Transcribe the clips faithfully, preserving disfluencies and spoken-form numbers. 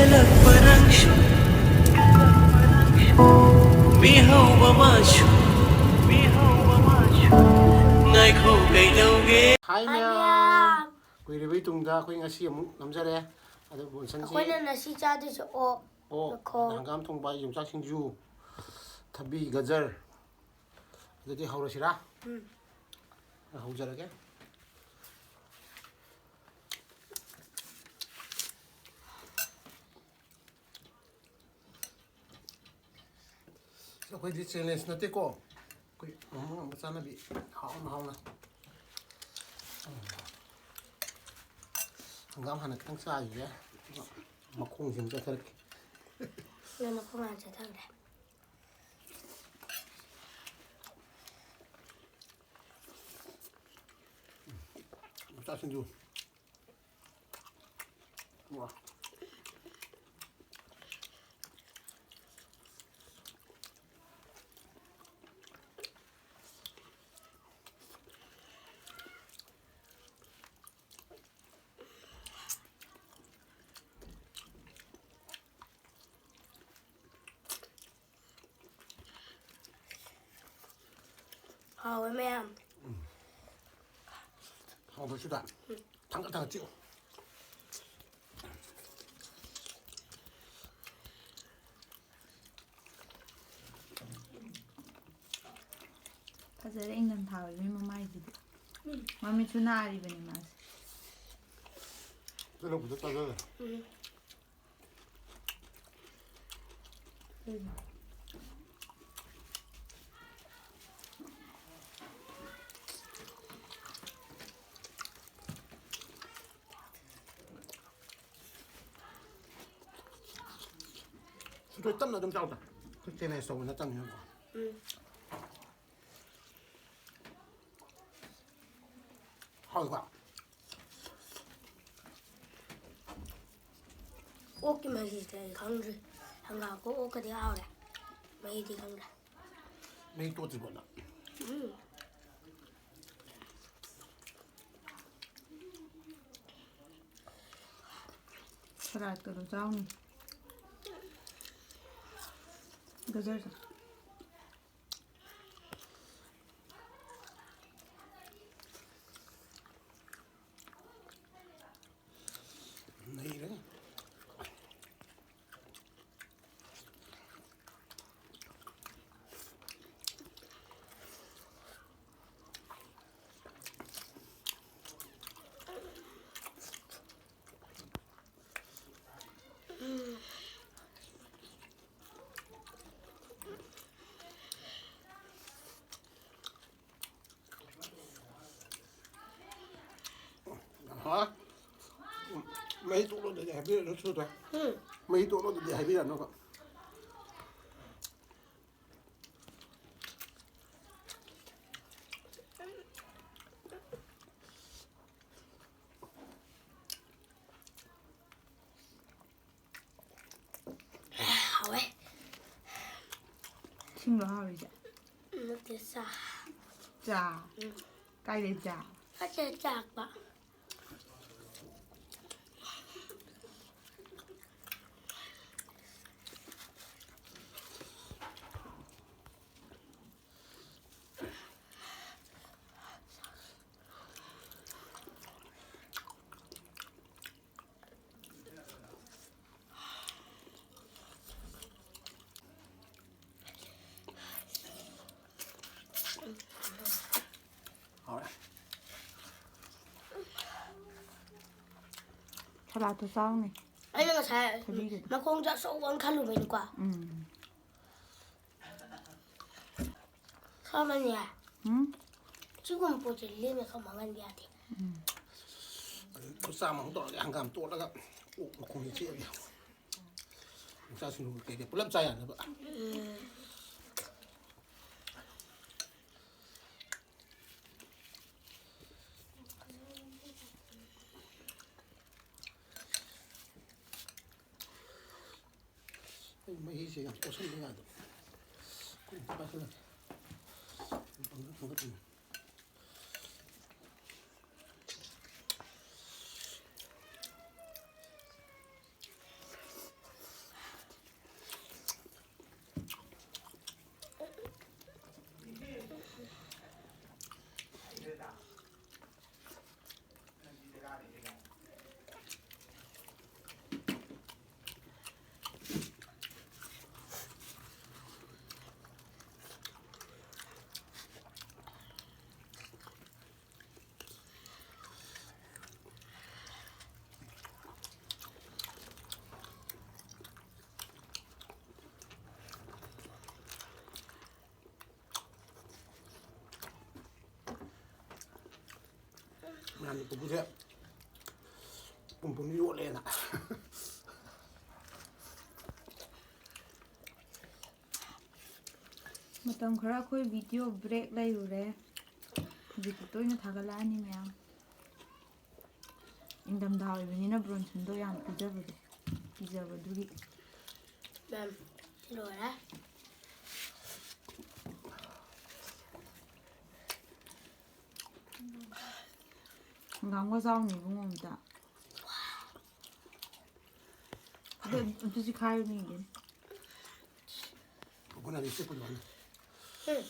ꯀꯜꯂꯛꯄ ꯅꯪꯁꯨ, ꯃꯤꯍꯧꯕ ꯃꯥꯁꯨ, ꯃꯤꯍꯧꯕ ꯃꯥꯁꯨ, ꯉꯥꯏꯈꯣ ꯀꯩꯗꯧꯒꯦ? ꯍꯥꯏ ꯃꯌꯥꯝ꯫ ꯀꯨꯏꯔꯕꯩ ꯇꯨꯡꯗ ꯑꯩꯈꯣꯏ ꯉꯁꯤ ꯑꯃꯨꯛ ꯅꯝꯖꯔꯦ꯫ ꯑꯗꯣ ꯕꯣꯟꯁꯟꯁꯤ ꯑꯩꯈꯣꯏꯅ ꯉꯁꯤ ꯆꯥꯗꯣꯏꯁꯦ ꯑꯣꯛ, ꯑꯣꯛ, ꯃꯈꯣꯡ꯫ ꯍꯪꯒꯥꯝ ꯊꯣꯡꯕ, ꯌꯣꯡꯆꯥꯛ ꯁꯤꯡꯖꯨ, ꯊꯕꯤ, ꯒꯖꯔ꯫ ꯑꯗꯨꯗꯤ ꯍꯧꯔꯁꯤꯔꯥ? ꯎꯝ꯫ ꯍꯧꯖꯔꯒꯦ꯫ ꯑꯩꯈꯣꯏꯗꯤ ꯆꯦꯂꯦꯟꯖ ꯅꯠꯇꯦꯀꯣ, ꯑꯩꯈꯣꯏ ꯃꯃꯥ ꯃꯆꯥꯅꯕꯤ ꯍꯥꯎꯅ ꯍꯥꯎꯅ꯫ ꯍꯪꯒꯥꯝ ꯍꯥꯟꯅ ꯈꯤꯇꯪ ꯆꯥꯈꯤꯒꯦ, ꯑꯗꯨꯒ ꯃꯈꯣꯡꯁꯤ ꯑꯃ ꯆꯠꯊꯔꯛꯀꯦ꯫ ꯅꯪ ꯃꯈꯣꯡ ꯍꯥꯟꯅ ꯆꯠꯊꯈ꯭ꯔꯦ꯫ ꯌꯣꯡꯆꯥꯛ ꯁꯤꯡꯖꯨ꯫ ꯋꯥ꯫ ꯍꯥꯎꯋꯦ ꯃꯌꯥꯝ꯫ ꯍꯥꯎꯕ꯭ꯔꯥ ꯁꯤꯗ? ꯊꯥꯡꯒꯠ ꯊꯥꯡꯒꯠ ꯆꯤꯛꯎ꯫ ꯐꯖꯔꯦ ꯏꯪꯊꯝꯊꯥ ꯑꯣꯏꯕꯩ ꯃꯃꯥꯏꯁꯤꯗꯤ꯫ ꯃꯃꯤꯠꯁꯨ ꯅꯥꯔꯤꯕꯅꯤ ꯃꯥꯁꯦ꯫ ꯆꯠꯂꯛꯄꯗ ꯆꯥꯖꯔꯦ꯫ ꯎꯝ꯫ ꯁꯤꯗ ꯇꯞꯅ ꯑꯗꯨꯝ ꯆꯥꯎꯗ꯫ ꯑꯩꯈꯣꯏ ꯆꯦꯂꯦꯟꯖ ꯇꯧꯕ ꯅꯠꯇꯕꯅꯤꯅꯀꯣ꯫ ꯎꯝ꯫ ꯍꯥꯎꯏꯀꯣ? ꯑꯣꯛꯀꯤ ꯃꯍꯤꯁꯦ ꯑꯩ ꯈꯪꯗ꯭ꯔꯤ꯫ ꯍꯪꯒꯥꯝꯒ ꯑꯣꯛꯀꯗꯤ ꯍꯥꯎꯔꯦ꯫ ꯃꯍꯤꯗꯤ ꯈꯪꯗ꯭ꯔꯦ꯫ ꯃꯍꯤ ꯇꯣꯠꯇ꯭ꯔꯤꯕꯣ ꯅꯪ? ꯎꯝ꯫ ꯁꯂꯥꯗꯀꯗꯣ ꯆꯥꯎꯅꯤ꯫ ꯒꯖꯔ ꯆꯥꯎ꯫ ꯅꯩꯔꯦ꯫ ꯍꯥ? ꯃꯍꯤ ꯇꯣꯠꯂꯣꯗꯗꯤ ꯍꯥꯏꯕꯤꯔꯛꯑꯅꯨ ꯁꯨꯗ꯫ ꯎꯝ꯫ ꯃꯍꯤ ꯇꯣꯠꯂꯣꯗꯗꯤ ꯍꯥꯏꯕꯤꯔꯛꯑꯅꯨꯕ꯫ ꯍꯥꯎꯋꯦ꯫ ꯏꯁꯤꯡꯗꯣ ꯍꯥꯎꯔꯤꯁꯦ꯫ ꯅꯠꯇꯦ, ꯆꯥ꯫ ꯆꯥ? ꯎꯝ꯫ ꯀꯥꯏꯗꯩ ꯆꯥ? ꯅꯠꯇꯦ, ꯆꯥꯛꯄ꯫ ꯍꯥꯎꯔꯦ꯫ ꯁꯂꯥꯠꯇꯣ ꯆꯥꯎꯅꯦ꯫ ꯑꯩꯅ ꯉꯁꯥꯏ ꯊꯕꯤꯒꯗꯣ꯫ ꯃꯈꯣꯡꯁꯦ ꯑꯆꯧꯕ ꯑꯃ ꯈꯜꯂꯨꯕꯩꯅꯤꯀꯣ꯫ ꯎꯝ꯫ ꯈꯪꯉꯕꯅꯦ? ꯎꯝ? ꯁꯤꯒꯨꯝꯕ ꯄꯣꯠꯁꯦ ꯂꯦꯝꯅ ꯈꯛ ꯃꯥꯡꯍꯟꯕ ꯌꯥꯗꯦ꯫ ꯎꯝ꯫ ꯑꯗꯩ ꯈꯨꯠ ꯆꯥꯝꯃ ꯑꯃꯨꯛ ꯇꯧꯔꯒꯦ, ꯍꯪꯒꯥꯝ ꯇꯣꯠꯂꯒ ꯑꯣꯛ ꯃꯈꯣꯡꯁꯦ ꯆꯤꯛꯑꯒꯦ꯫ ꯌꯣꯡꯆꯥꯛ ꯁꯤꯡꯖꯨ ꯀꯩꯀꯩ ꯄꯨꯂꯞ ꯆꯥ ꯌꯥꯅꯕ꯫ ꯎꯝ꯫ ꯑꯩ ꯃꯍꯤꯁꯦ ꯌꯥꯝ ꯇꯣꯠꯁꯟꯕ ꯌꯥꯗꯕ꯫ ꯀꯨꯏꯅ ꯄꯥꯏꯁꯜꯂꯗꯤ ꯄꯪꯊꯪ ꯊꯪꯒꯠꯇꯣꯏꯅꯤ꯫ ꯌꯥꯝꯅ ꯄꯨꯄꯨꯁꯦ ꯄꯨꯝ ꯄꯨꯝ ꯌꯣꯠꯂꯦꯅ꯫ ꯃꯇꯝ ꯈꯔ ꯑꯩꯈꯣꯏ ꯚꯤꯗꯤꯑꯣ ꯕ꯭ꯔꯦꯛ ꯂꯩꯔꯨꯔꯦ꯫ ꯍꯧꯖꯤꯛꯇꯤ ꯇꯣꯏꯅ ꯊꯥꯒꯠꯂꯛꯑꯅꯤ ꯃꯌꯥꯝ꯫ ꯏꯪꯊꯝꯊꯥ ꯑꯣꯏꯕꯅꯤꯅ ꯕ꯭ꯔꯣꯟꯁꯟꯗꯣ ꯌꯥꯝ ꯄꯤꯖꯕꯗꯣ, ꯄꯤꯖꯕꯗꯨꯒꯤ꯫ ꯃꯦꯝ, ꯂꯣꯏꯔꯦ꯫ ꯍꯪꯒꯥꯝꯒ ꯆꯥꯎꯅꯤ ꯏꯕꯨꯡꯉꯣ ꯑꯝꯇ꯫ ꯑꯗꯨ, ꯑꯗꯨꯁꯨ ꯈꯥꯏꯌꯨꯅꯦ ꯌꯦꯡꯒꯦꯅꯦ꯫ ꯀꯣꯀꯣꯅꯠ ꯁꯤꯛꯄꯗꯣ ꯍꯥꯟꯅ꯫ ꯎꯝ꯫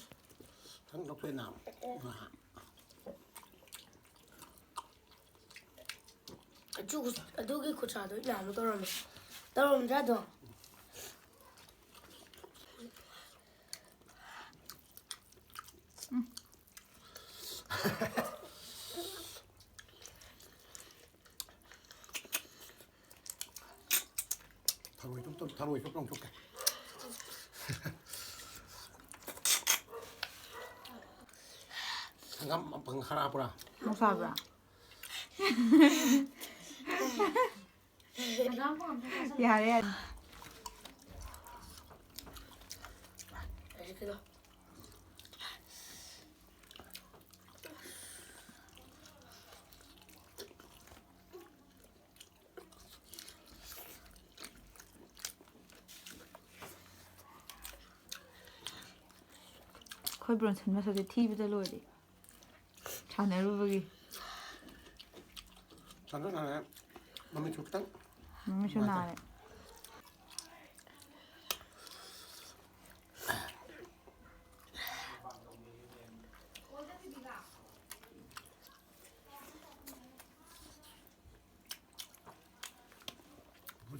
ꯈꯤꯇꯪ ꯂꯧꯊꯣꯛꯑꯦꯅ꯫ ꯑꯗꯨ, ꯑꯗꯨꯒꯤ ꯈꯨꯠꯁꯥꯗꯣ ꯏꯃꯥꯅ ꯇꯧꯔꯝꯃꯦ꯫ ꯇꯧꯔꯝꯗ꯭ꯔꯥ ꯑꯗꯣ? ꯊꯔꯣꯏ ꯆꯨꯞ ꯇꯧ-, ꯊꯔꯣꯏ ꯆꯨꯞ ꯇꯧꯊꯣꯛꯀꯦ꯫ ꯍꯪꯒꯥꯝ ꯃꯄꯪ ꯈꯔ ꯍꯥꯞꯄꯨꯔꯥ? ꯅꯨꯡꯁꯥꯕ꯭ꯔꯥ? ꯌꯥꯔꯦ, ꯌꯥꯔꯦ꯫ ꯑꯩꯈꯣꯏ ꯕ꯭ꯔꯣꯟꯁꯟ ꯃꯁꯛꯁꯦ ꯊꯤꯕꯗ ꯂꯣꯏꯔꯦ꯫ ꯁꯥꯟꯅꯔꯨꯕꯒꯤ꯫ ꯁꯥꯟꯅ ꯁꯥꯟꯅ ꯃꯃꯤꯠꯁꯨ ꯈꯤꯇꯪ ꯃꯃꯤꯠꯁꯨ ꯅꯨꯡꯉꯥꯏꯇꯦ꯫ ꯅꯥꯔꯦ꯫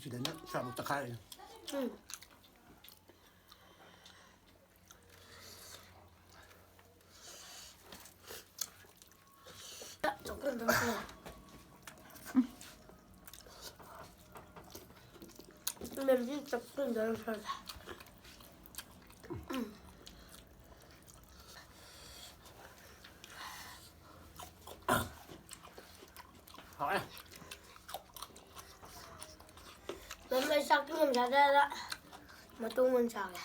ꯁꯤꯗꯅ ꯁ꯭ꯋꯥꯏꯐꯥꯎ ꯇꯛꯈꯥꯏꯔꯦ꯫ ꯎꯝ꯫ ꯆꯥꯎꯈꯠꯂꯛꯇꯕꯁꯨ ꯂꯩ꯫ ꯃꯦꯝꯁꯤ ꯆꯥꯎꯈꯠꯂꯛꯇꯕꯁꯨ ꯂꯩ꯫ ꯎꯝ꯫ ꯑꯩ ꯆꯥꯛꯇꯤ ꯌꯥꯝ ꯆꯥꯗꯦ, ꯑꯗ ꯃꯇꯣꯡ ꯑꯣꯏꯅ ꯆꯥꯒꯦ꯫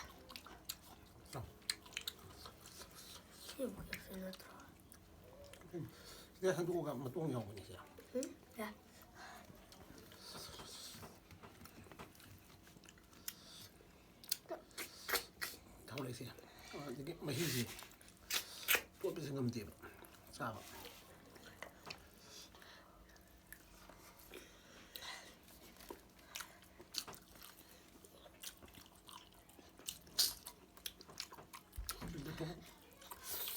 ꯁꯤ ꯑꯃꯨꯛ ꯀꯦꯞꯁꯨꯜ ꯅꯠꯇ꯭ꯔꯣ? ꯁꯤꯗ ꯍꯟꯗꯣꯛꯑꯒ ꯃꯇꯣꯡ ꯌꯥꯎꯕꯅꯦ ꯁꯤꯗ꯫ ꯎꯝ, ꯌꯥ꯫ ꯊꯥꯎ ꯂꯩꯁꯦ꯫ ꯑꯗꯒꯤ ꯃꯍꯤꯁꯦ ꯇꯣꯠꯄꯁꯦ ꯉꯝꯗꯦꯕ ꯆꯥꯕ꯫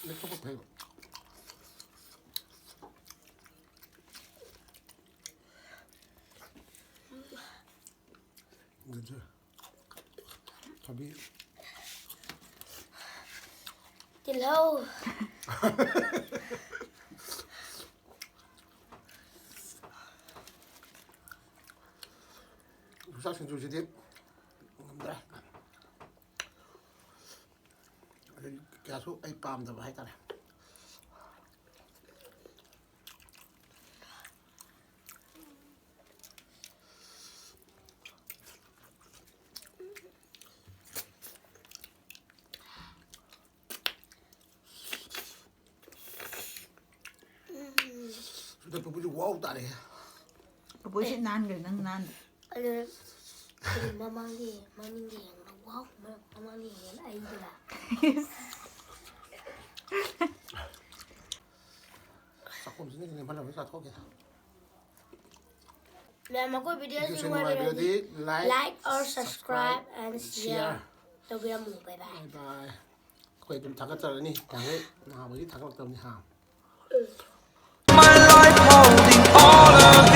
ꯂꯦꯛꯊꯣꯛꯄ ꯐꯩꯕ꯫ ꯒꯖꯔ꯫ ꯊꯕꯤ꯫ ꯇꯤꯜꯍꯧ꯫ ꯌꯣꯡꯆꯥꯛ ꯁꯤꯡꯖꯨꯁꯤꯗꯤ ꯉꯝꯗ꯭ꯔꯦ꯫ ꯑꯩ ꯀꯌꯥꯁꯨ ꯑꯩ ꯄꯥꯝꯗꯕ ꯍꯥꯏꯇꯥꯔꯦ꯫ ꯁꯤꯗ ꯄꯨꯄꯨꯁꯨ ꯋꯥꯎ ꯇꯥꯔꯦ꯫ ꯄꯨꯄꯨꯁꯤ ꯅꯥꯟꯈ꯭ꯔꯦ, ꯅꯪ ꯅꯥꯟ꯫ ꯑꯗꯨ ꯃꯃꯥꯡꯒꯤ, ꯃꯅꯤꯡꯒꯤ ꯌꯦꯡꯕ, ꯋꯥꯎ, ꯃꯃꯥꯡꯒꯤ ꯌꯦꯡꯕ ꯑꯩꯗꯨꯔꯥ? ꯆꯥꯛꯈꯨꯝꯁꯤꯅ ꯈꯤꯇꯪ ꯐꯅꯕ ꯆꯥꯊꯣꯛꯀꯦ꯫ ꯃꯌꯥꯝ ꯑꯩꯈꯣꯏ videoꯁꯤ ꯚꯤꯗꯤꯑꯣꯁꯤ ꯅꯨꯡꯉꯥꯏꯔꯒꯗꯤ ꯅꯨꯡꯉꯥꯏꯔꯒꯗꯤ like, like or subscribe and share ꯇꯧꯕꯤꯔꯝꯃꯨ꯫ Bye bye꯫ Bye bye꯫ ꯑꯩꯈꯣꯏ ꯑꯗꯨꯝ ꯊꯥꯒꯠꯆꯔꯅꯤ꯫ ꯅꯍꯥꯟꯈꯩ ꯅꯍꯥꯟꯋꯥꯏꯗꯤ ꯊꯥꯒꯠꯂꯛꯇꯕꯅꯤ ꯍꯥ꯫ My life holding all of